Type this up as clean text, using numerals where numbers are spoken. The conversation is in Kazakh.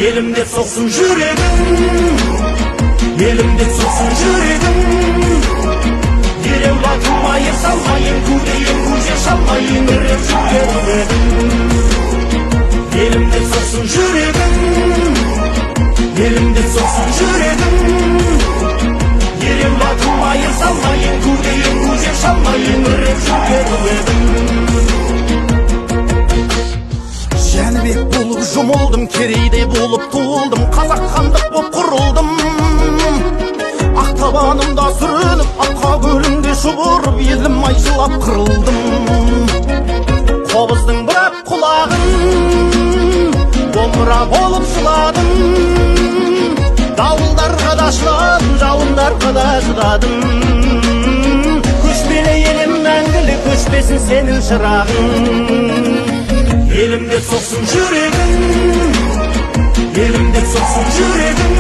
Елім деп соқсын жүрегің, елім деп соқсын жүрегің. Ереуіл атылмайын, салмайын, кудейін, көже шалмайын, іріп жүрген едім. Елім деп соқсын жүрегің, елім деп соқсын жүрегің. Ереуіл атылмайын, салмайын, кудейін, көже шалмайын, іріп жүрген едім. Жәнібек болып жұмылдым, Керейдей болып туылдым, қазақ хандық боп құрылдым. Ақ табанымда сүрініп, Арқа көлінде шұбырып, елім ай жылап қырылдым. Қобыздың бұрап құлағын, домбыра болып жыладым. Дауылдарға да шыдадым, жауындарға да шыдадым. Көшпелі елім, мәңгілік өшпесін сенің шырағың. Елім деп соқсын жүрегің, елім деп соқсын жүрегің.